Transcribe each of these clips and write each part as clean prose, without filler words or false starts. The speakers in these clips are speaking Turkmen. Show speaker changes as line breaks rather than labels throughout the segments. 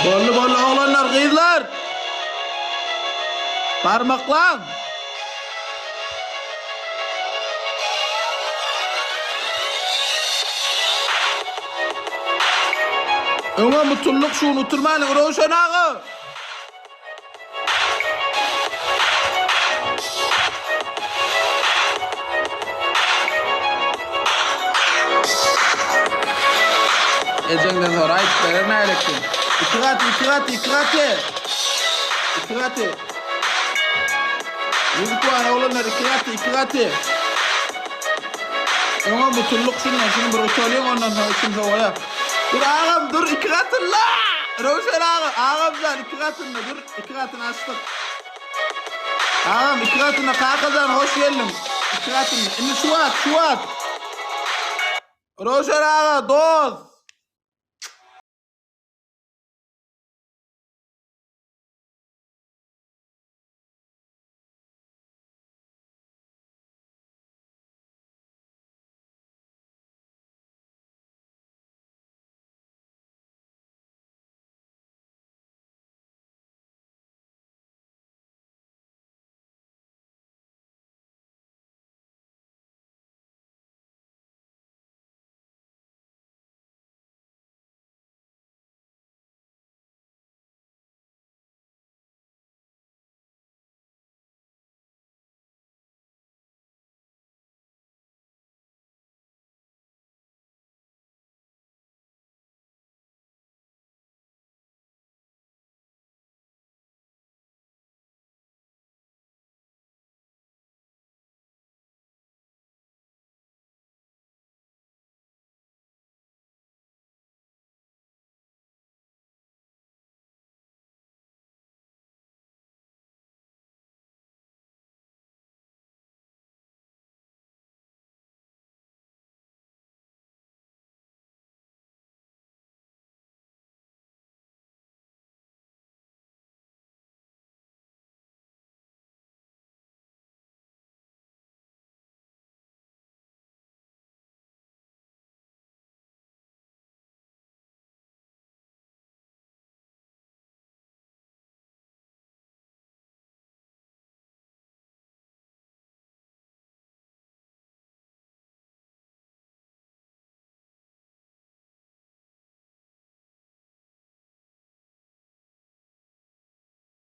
Boldy boldy oglanlar gyzlar. Barmaklaň. Öňe mutullyk şuny uturmanyň Röwşen aga. Ejeňden sora aýdyp berer nälekin. Iki gaty, iki gaty, iki gaty. Iki gaty. Ýüzük bar oglanlar iki gaty, iki gaty. Öňe mutullyk şundan şuny bir utalyň ondan soň içim sowaýar. Dur agam dur iki gatynda. Röwşen aga agamjan iki gatynda dur iki gatyny açdyk. Agam iki gatynda kakajan hoş geldiň. Iki gatynda indi şu wagt şu wagt. Röwşen aga dost.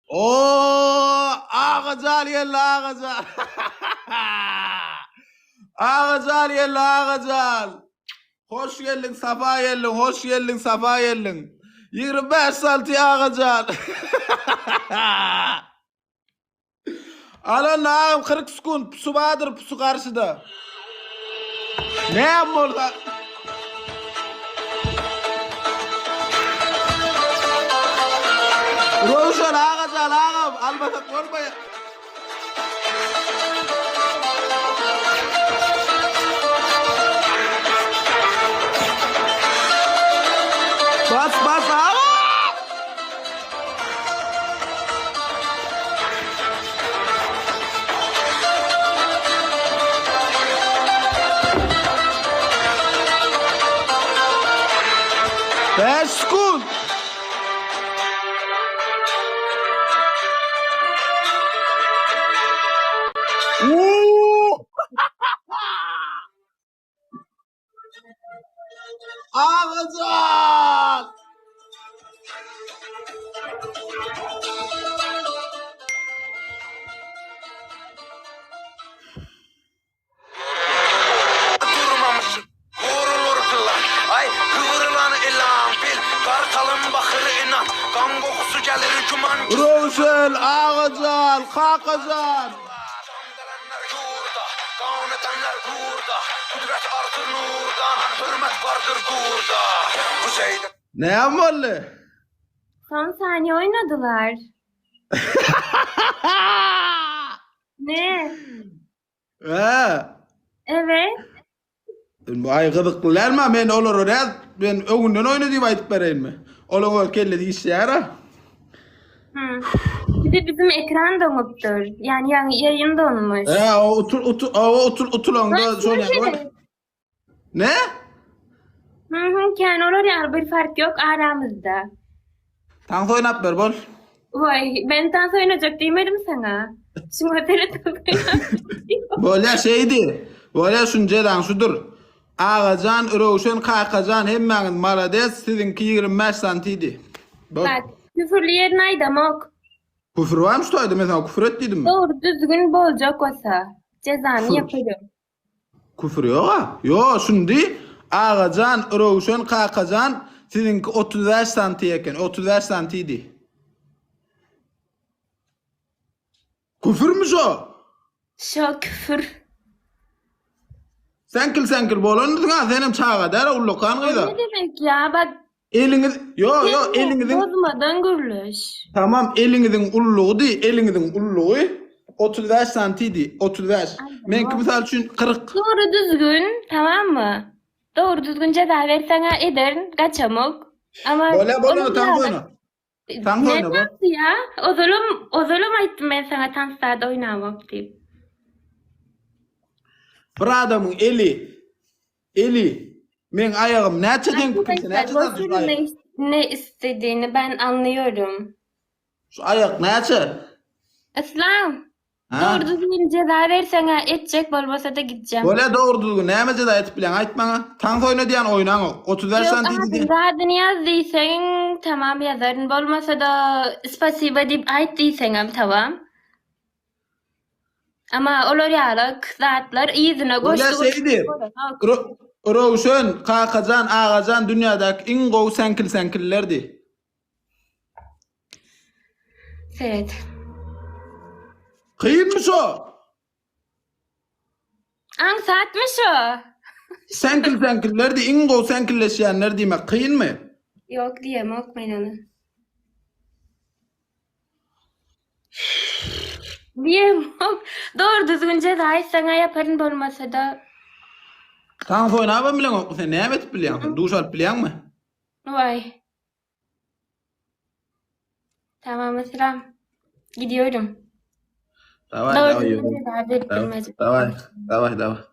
Oo, Agajan geldi Agajan. Agajan geldi Agajan. Hoş geldiň Sapa geldiň, hoş geldiň Sapa geldiň. 25 salty Agajan. Alan agam 40 sekund pusu bardyr pusu garşyda. Näme bolsa Röwşen agajan agam almasak bolmaýar. Bas bas aga! Bäş sekund. Uuu! Agajan!
Durmamışyk gorulur pylan Ay kıvrılan ilan bil Kartalın bakırı inan Kan kokusu gelir cuman
Röwşen, Agajan, Kakajan!
Candelenler yurda Kan edenler kurda Kudret artır nurdan Hürmet vardır burada Kuzeyde
Näme boldy?
Son saniye oynadılar. Ne?
Hä?
Evet.
Aý gyzykly dälmi? Men olara näz men öňünden oýna diýip aýdyp bereýinmi? Olaň öz kellesi işleýär-ä.
Hı. Bir de bizim ekran doňupdyr. Yani ýaňy ýaýyn donmuş.
Hä, o utul utul o utul utulanda şol ýaly. Ne?
Hı hı, kän olar ýaly bir fark ýok aramyzda.
Tans oýnap ber bol.
Waý, men tans oýnajak diýmedim saňa. Şuňa seret
Bolýa şeýdi. Bolýa şuny jezaň şudur. Agajan, Röwşen, Kakajan hemmäňiz malades, siziňki 25 santidi. Bol.
Bak, küfürli ýerini aýdamok.
Küfür barmy şu taýda? Men saňa küfür et diýdimmi?
Dogry düzgün boljak bolsa, jezany
Küfür.
ýaparyn.
Küfür ýoga. Ýo, şuny Agajan, Röwşen, Kakajan siziňki 35 santi eken. 35 santidi. Küfürmi şo?
Şo küfür.
Seňkil seňkil bolandyň ha, senem çaga däl, ullakan gyza.
Ne demek ya? Bak
Eliňiz, ýo, ýo, eliňiziň
bozmadan gürleş.
Tamam, eliňiziň ullugy diý, eliňiziň ullugy 35 santi diý, 35. Meňki mysal üçin 40.
Dogry düzgün, tamam mı? Dogry düzgün ceza berseň ha ederin, gaçamok. Ama
Bolýa, bolýa, tans oýna. Tans
Ne
oýna, bol.
tansy ya? Ozalym, ozalym aýtdym men saňa tanslarda oýnamok diýip.
Bir adamyň eli, eli, meň aýagym näçe deň pikirse, näçe
Arkadaşlar,
santi şu
boşuna
aýak?
ne, ne istediğini ben anlıyorum.
Şu aýak näçe?
Islam,
Ha?
dogry düzgün ceza berseň ha etjek bolmasa da gideceğim.
Bolýa dogry düzgün näme jeza etip bileň aýt maňa. Tans oýna diýen oýnaňok. 35
Yok
santi
abi
diýen.
zadyny ýaz diýseň tamam ýazaryn. Bolmasa da spasiba diýip aýt diýseňem tamam. Ama olar ýaly zatlar yzyna
Bolýa
goşdy
şeýdi.
bolanok.
Ro- Röwşen, Kakajan, Agajan dünýädäki iň gowy seňkil-seňkillerdi.
Seret.
Kynmy şo?
Aňsatmy şo?
Seňkil-seňkillerdi, iň gowy seňkilleşýänler diýmek kynmy?
Ýok diýemok men ony. Diýemok. Dogry düzgün jeza aýtsaň-a ýaparyn bolmasa-da.
Tans oýnabam bileňokmy sen? Näme edip bilýäň sen? Duş alyp bilýäňmi?
Waý. Tamam Esra. Gidiyorum.
Daway,
Doğru
daway,
düzgün
ýörün.
ceza berip
Daway,
bilmeyecek.
daway, daway, daway.